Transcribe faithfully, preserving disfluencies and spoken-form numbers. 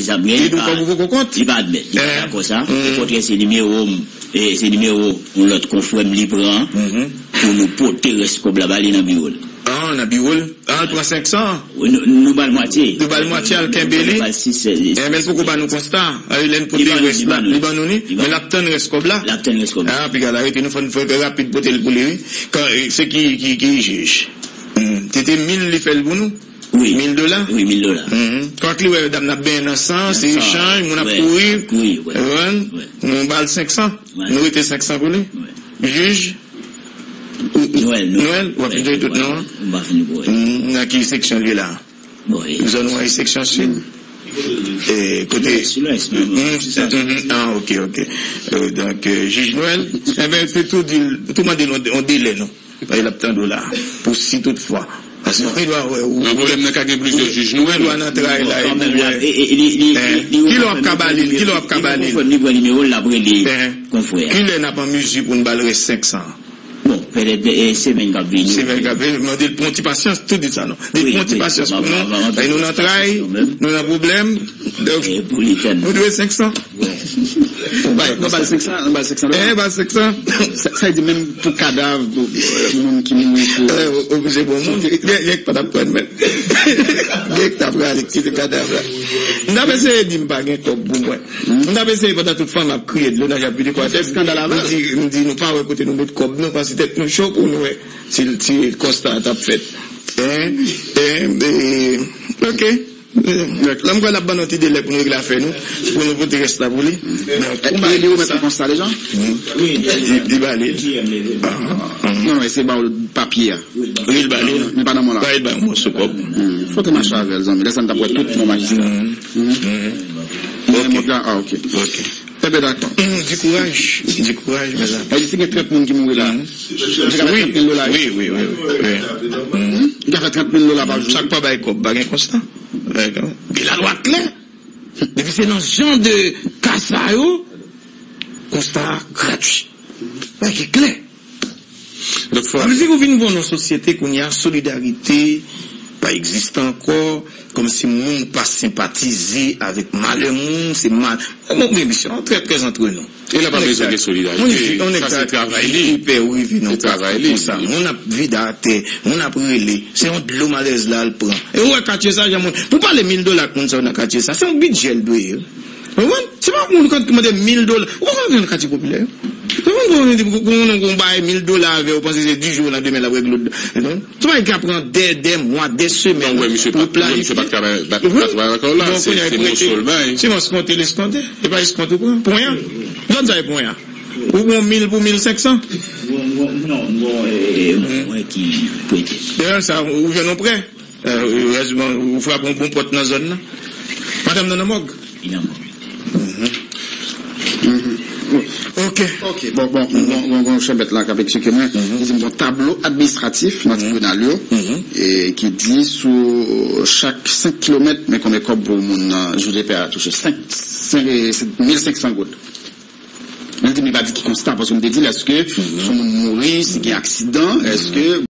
Li di w kòb ou poko kont? Li pa admèt. Li pa dakò sa. Okontrè, se nimewo m, e, se nimewo yon lòt konfrè m li pran pou nou pote rès kòb la ba li nan biwo l. Ah, nan biwo l? Ah, l pran senk san? Wi, nou, nou ba l mwatye. Nou ba l mwatye, al kenbe li. Nou ba l sis, e, enben l poko ba nou konsta. Lè n pote rès la, li ban nou li. Men l ap tann rès kòb la. L ap tann rès kòb la. Ah, piga la, epi nou fò n fè rapid pote l pou li, wi. Kan, e, se ki, ki, ki jij? Hmm. Se te mil li fè l pou nou? Wi. Mil dola? Wi, mil dola. Mhm. Kòk li wè dam nan ap benyen nan san, se echanj, moun ap kouri. Ap kouri, wi. Ou konprann? Wi. Nou ba l senk san. Wi. Nou rete senk san pou li. Wi. Jij? Nwèl, Nwèl. Nwèl, w ap fin jwenn tout non an? M pa fin pou wè. Mm, nan ki seksyon li la? Bon, e, zòn ou an, e seksyon sid? E, kote? Silès, silès, men, bon, se sa. Mm, mm, ah, ok, ok. Euh, donk, euh, jij Nwèl, enben, se tou di l, tou mande l yon, yon delè, non? Paske l ap tande w la. Pou si tout fwa. Paske ou dwa wè ou. Nan pwoblèm nan ka gen plizyè jij nou. Ou dwa nan tray la, epi wè. Kilè w ap ka ba li l? Kilè w ap ka ba li l? Li pran nimewo l, l ap rele konfrè a. Kilè n ap an mizi pou n ba l rès senk san? Bon, petèt, e, semèn k ap vini. Semèn k ap vini, mande l pou yon ti pasyans, tout di sa non. Li pran ti pasyans pou nou. Paske nou nan tray, nou nan pwoblèm. Donk, nou dwe senk san. Wi. Bon, bay, nou ba l senk san, nou ba l senk san dola. Eh, ba l senk san. Sa, sa vle di menm pou kadav, pou, pou moun ki mouri, pou... Eh, o-, oblije bon moun. Gen, gen ki pa t ap pran, men. Gen ki t ap rale ti kadav la. M t ap eseye di m pa gen kòb pou mwen. M t ap eseye pandan tout fanm ap kriye dlo nan jan vide kwa tèt. M di, m di nou pa wè kote nou met kòb nou, paske tèt nou cho pou nou wè si, si konsta a t ap fèt. Hein? Hein? E, ok. Lè m kwè l ap ban nou ti delè pou nou regle afè nou, pou nou pote rès la pou li. Li remèt ou konsta deja? Li, li ba li. Non, non, e se ba w papye a. Wi, l ba li. Men pa nan men w la. Ba li, ba yon moso kòb. Fò te mache avè l, zanmi. Lè sa n t ap wè tout non majistra. Men mond la, ah, ok. Ok. Enben, dakò. Di kouraj. Di kouraj, mezanmi. Sa vle di si gen trant moun ki mouri la, misye ka fè trant mil dola. Wi, wi, wi, wi. Li ka fè trant mil dola pa jou. Sa k pa bay kòb, pa gen konsta. Epi lalwa klè. Depi se nan jan de ka sa yo, konsta gratui. Bagay ki klè. Donk, fò... Sa vle di ou vin viv nan yon sosyete kounye a, solidarite pa egziste ankò, kòmsi moun pa senpatize avèk malè moun, se mal. Bon, men mesye, on trè, trè antre nou. E la pa bezwen gen solidarite. Sa se travay li. Pè ou rive nan travay li konsa. Moun ap vide atè, moun ap rele. Se yon dlo malèz la al pran. E ou wè katye sa, jan moun. Pou pale mil dola ak moun sa yo nan katye sa, se yon bidjè l dwe ye. Ou konprann? Se pa moun ki mande mil dola. Ou pa konn nan katye popilè yo. Ou konprann pou moun di pou moun yon bagay mil dola avè ou, panse se di jou nan demen l ap regle. Se bagay ki ap pran dè, dè mwa, dè semèn pou planifye. Donk, wè, misye pa t ka bay, pa t ka travay ankò la. Se, se moso l bay. Se mwen eskonte, l eskonte. E pa eskonte ou pran. Pou yon. Zòn sa e pou yon. Ou pran mil pou mil senk san. Non, non, non, e, e, mwen ki prete. Dayè sa, ou jwenn yon prè. Erezman, ou frape yon bon pòt nan zòn nan. Madanm nan nan mòg. Li nan mòg. Ok. Ok, bon, bon, bon, bon, bon, Chèbèt la k ap eksplike mwen. Li di m gon tablo administratif nan tribinal yo, e ki di sou chak senk kilomèt, men konbyen kòb pou moun nan, jij de pè a touche. Senk, senk, mil senk san goud. Men li di m li pa di ki konsta, paske m te di l, èske si yon moun mouri, si gen aksidan, èske